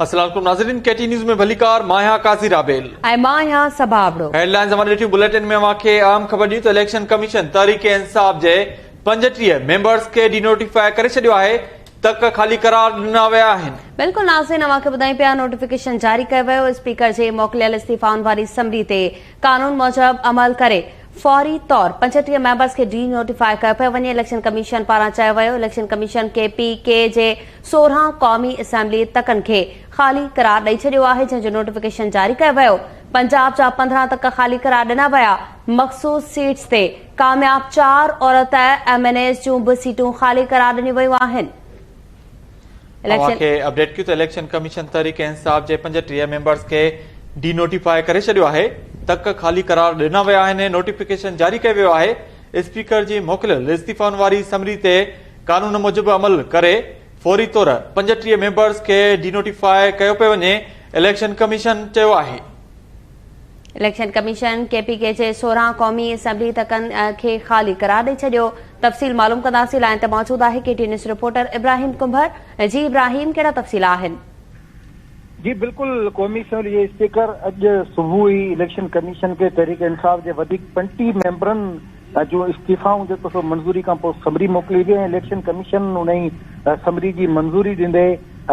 السلام عليڪم ناظرين ڪي ٽي نيوز ۾ ڀليڪار مان آهيان قاضي رابيل ۽ مان آهيان صبا ابڙو. هيڊ لائنز اوهان ڏٺيون بليٽن ۾ اوهان کي اهم خبر ڏيون ته اليڪشن ڪميشن تحريڪ انصاف جي 35 ميمبرز کي ڊي نوٽيفاء ڪري ڇڏيو آهي تڪ خالي قرار ڏنا ويا آهن. بلڪل ناظرين اوهان کي ٻڌايون پيا نوٽيفڪيشن جاري ڪيو ويو اسپيڪر جي موڪليل استعيفائن واري سمري تي قانون موجب عمل ڪري فوري طور 35 ميمبرز کي ڊي نوٽيفاء ڪيو پيو وڃي اليڪشن ڪميشن پاران چيو ويو election commission K P K جي 16 قومي اسيمبلي تڪن کي خالي قرار ڏئي ڇڏيو آهي جنهن جو نوٽيفڪيشن جاري ڪيو ويو پنجاب جا 15 تڪ خالي قرار ڏنا ويا مخصوص سيٽس تي ڪامياب چار عورت ايم اين ايز جون به سيٽون خالي قرار ڏنيون ويون آهن. اوهان کي اپڊيٽ ڪيون ته اليڪشن ڪميشن تحريڪ انصاف جي 35 ميمبرز کي ڊي نوٽيفاء ڪري ڇڏيو آهي، تڪ خالي قرار ڏنا ويا آهن، نوٽيفڪيشن جاري ڪيو ويو آهي، اسپيڪر جي موڪليل استعيفائن واري سمري تي قانون موجب عمل ڪري فوري طور 35 ميمبرز کي ڊي نوٽيفاء ڪيو پيو وڃي، اليڪشن ڪميشن چيو آهي. Election commission K P K جي 16 قومي اسيمبلي تڪن کي خالي قرار ڏئي ڇڏيو، تفصيل معلوم ڪنداسين، لائين تي موجود آهي K T news reporter Ibrahim Kumbhar, جي ابراهيم ڪهڙا تفصيل آهن؟ جي بلڪل قومي اسيمبلي جي اسپيڪر اڄ صبح ئي اليڪشن ڪميشن کي تحريڪ انصاف جي وڌيڪ 35 ميمبرن جون استعيفائون جيڪو سو منظوري کانپوء سمري موڪلي وئي ۽ اليڪشن ڪميشن انهي سمري جي منظوري ڏيندي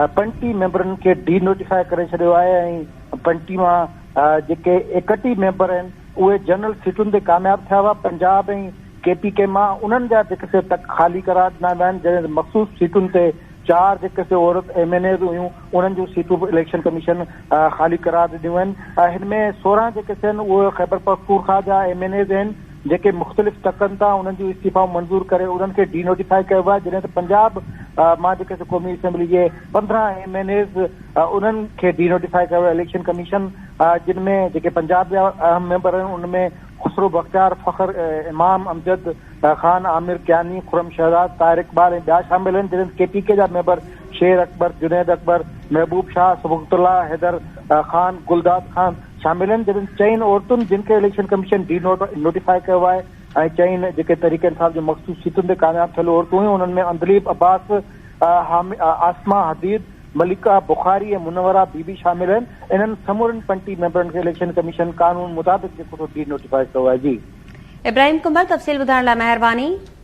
35 ميمبرن کي ڊي نوٽيفاء ڪري ڇڏيو آهي ۽ 35 مان جيڪي 31 ميمبر آهن اهي جنرل سيٽن تي ڪامياب ٿيا هئا، پنجاب ۽ ڪي پي ڪي مان انهن جا جيڪي سي تڪ خالي قرار ڏنا ويا آهن، جڏهن ته مخصوص سيٽن تي چار جيڪي سي عورت ايم اين ايز هيون انهن جون سيٽون به اليڪشن ڪميشن خالي قرار ڏنيون آهن، هن ۾ 16 جيڪي سي آهن اهي خيبرپختونخواهه جا ايم اين ايز آهن جيڪي مختلف تڪن تان انهن جون استعيفائون منظور ڪري انهن کي ڊي نوٽيفائي ڪيو ويو آهي، جڏهن ته پنجاب مان جيڪي سي قومي اسيمبلي جي 15 ايم اين ايز انهن کي ڊي نوٽيفائي ڪيو ويو اليڪشن ڪميشن جن ۾ جيڪي پنجاب جا اهم ميمبر آهن ان ۾ خسرو بختيار، فخر امام، امجد خان، عامر ڪياني، خرم شهزاد، طاهر اقبال ۽ ٻيا شامل آهن جڏهن ته ڪي پي ڪي جا ميمبر شير اڪبر، جنيد اڪبر، محبوب شاهه، صبغت الله، حيدر خان، گلداد خان شامل آهن جڏهن ته چئن عورتن جن کي اليڪشن ڪميشن ڊي نوٽيفائي ڪيو آهي ۽ چئن جيڪي تحريڪ انصاف جون مخصوص سيٽن تي ڪامياب ٿيل عورتون هيون انهن ۾ عندليب عباس، عاصمه حديد، مليڪه بخاري ۽ منوره بي بي شامل آهن، انهن سمورن 35 ميمبرن کي اليڪشن ڪميشن قانون مطابق جيڪو سو ڊي نوٽيفائي ڪيو آهي جي. ابراهيم ڪنڀر تفصيل ٻڌائڻ لاء مهرباني.